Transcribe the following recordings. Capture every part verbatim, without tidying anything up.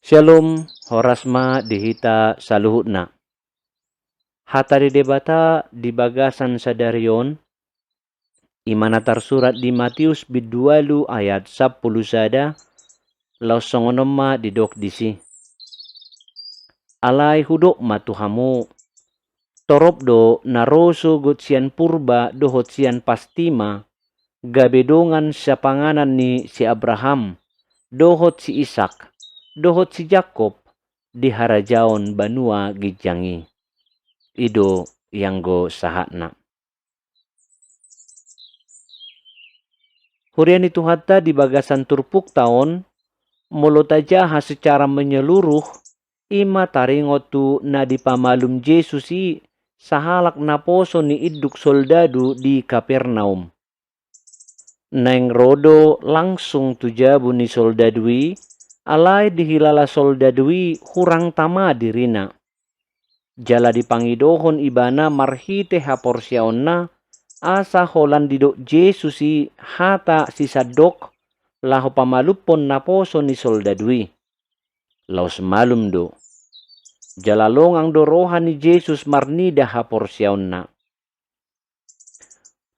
Syalom, horas ma di hita saluhutna. Hata ni Debata di bagasan sadari on, i ma na tarsurat di Matius bindu ualu ayat sampulu sada, laos songon on ma didok disi. Alai hudok ma tu hamu, torop do na ro sogot sian Purba dohot sian Pastima, gabe dongan sapanganan ni si Abraham, dohot si Isak, dohot si Jakkob, di harajaon banua ginjang i. I do i anggo sahatna. Huria ni Tuhanta, di bagasan turpukta on, molo tajaha secara menyeluruh, i ma taringot tu na dipamalum Jesus i sahalak naposo ni induk soldadu di Kapernaum. Naeng ro do langsung tu jabu ni soldadu i, alai dihilala soldadu i hurang tama dirina. Jala dipangidohon ibana marhite haporseaonna, asa holan didok Jesus i hata sisandok, laho pamalumhon naposo ni soldadu i. Laos malum do. Jala longang do roha ni Jesus marnida haporseaonna.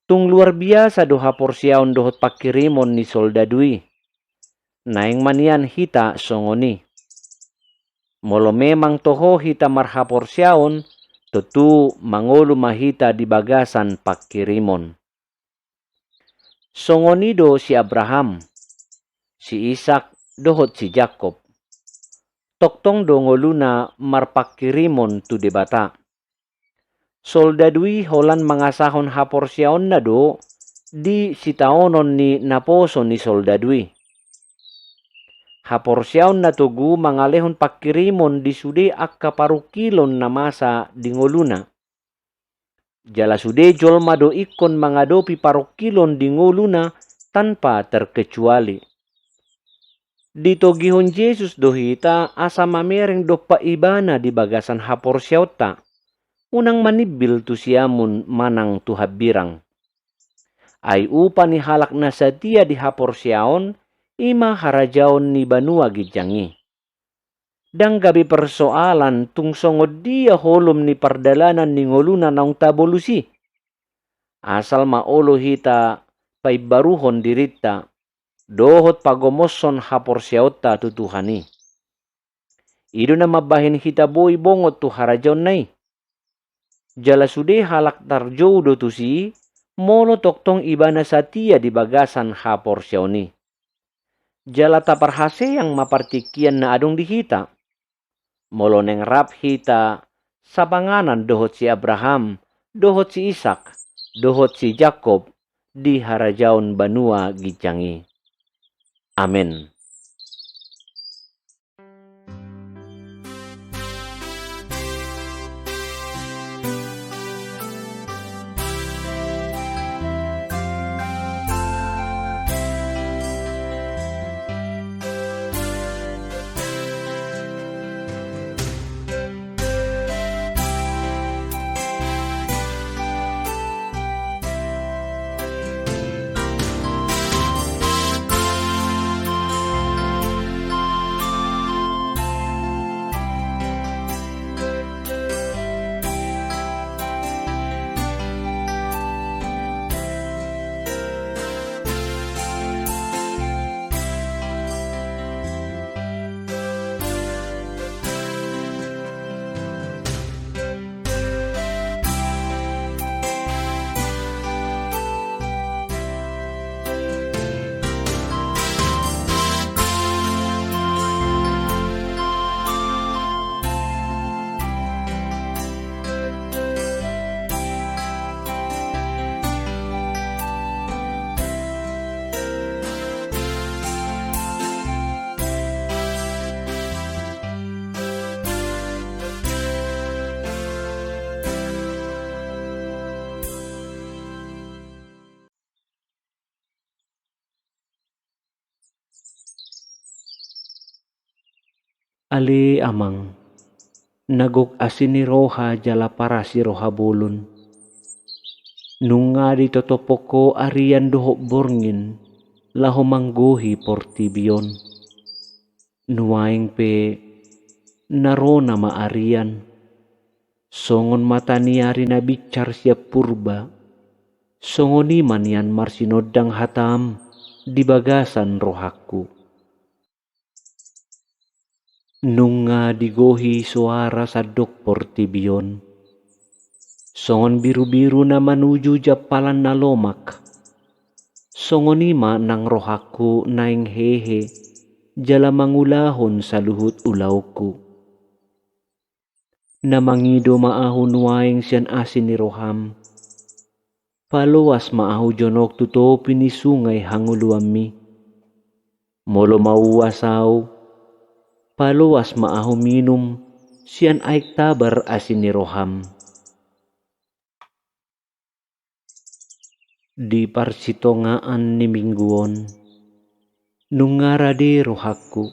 Tung luar biasa do haporseaon dohot pangkirimon ni soldadu i. Naeng ma nian hita songon i. Molo memang toho hita marhaporseaon, tontu mangolu ma hita di bagasan pangkirimon. Songon i do si Abraham, si Isak, dohot si Jakkob. Tongtong do ngoluna marpangkirimon tu Debata. Soldadu i holan mangasahon haporseaonna do di sitaonon ni naposo ni soldadu i. Haporseaon na togu mangalehon pangkirimon di sude angka parungkilon na masa di ngoluna. Jala sude jolma do ingkon mangadopi parungkilon di ngoluna tanpa terkecuali. Ditogihon Jesus do hita asa mamereng dompak ibana di bagasan haporseaonta, unang manimbil tu siamun manang tu hambirang. Ai upa ni halak na satia di haporseaon, i ma harajaon ni banua ginjang i. Ndang gabe persoalan tung songon dia holom ni pardalanan ni ngoluna naung tabolus i. Asal ma olo hita paimbaruhon dirinta, dohot pagomoshon haporseaonta tu Tuhan i. I do na mambahen hita boi bongot tu harajaonna i. Jala sude halak tarjou do tusi, molo tongtong ibana satia di bagasan haporseaon i. Jala taparhaseang ma partingkian na adong di hita. Molo naeng rap hita sapanganan dohot si Abraham, dohot si Isak, dohot si Jakob di harajaon banua ginjang i. Amen. Ale Amang, na gok asi ni roha jala parasi roha bolon, nunga ditotophon Ho arian dohot borngin laho manggohi portibi on. Nuaeng pe, na ro nama arian, songon mata ni ari na binsar sian purba, songon i ma nian marsinondang hataM di bagasan rohangku. Nunga digohi soara sandok portibi on, songon birubiru na manuju jampalan na lomak, songon i ma nang rohangku naeng hehe jala mangulahon saluhut ulaonku. Na mangido ma ahu nuaeng sian asi ni rohaM. Paloas ma ahu jonok tu topi ni sungai hangoluanMi. Molo mauas ahu, paloas ma ahu minum sian aek tabar asi ni rohaM. Di parsitongaan ni minggu on, nunga rade rohangku.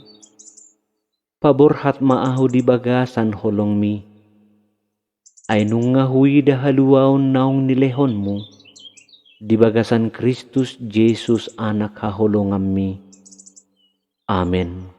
Paborhat ma ahu di bagasan holongMi. Ai nunga huida haluaon naung nilehonMu di bagasan Kristus Jesus, Anak haholonganMi. Amen.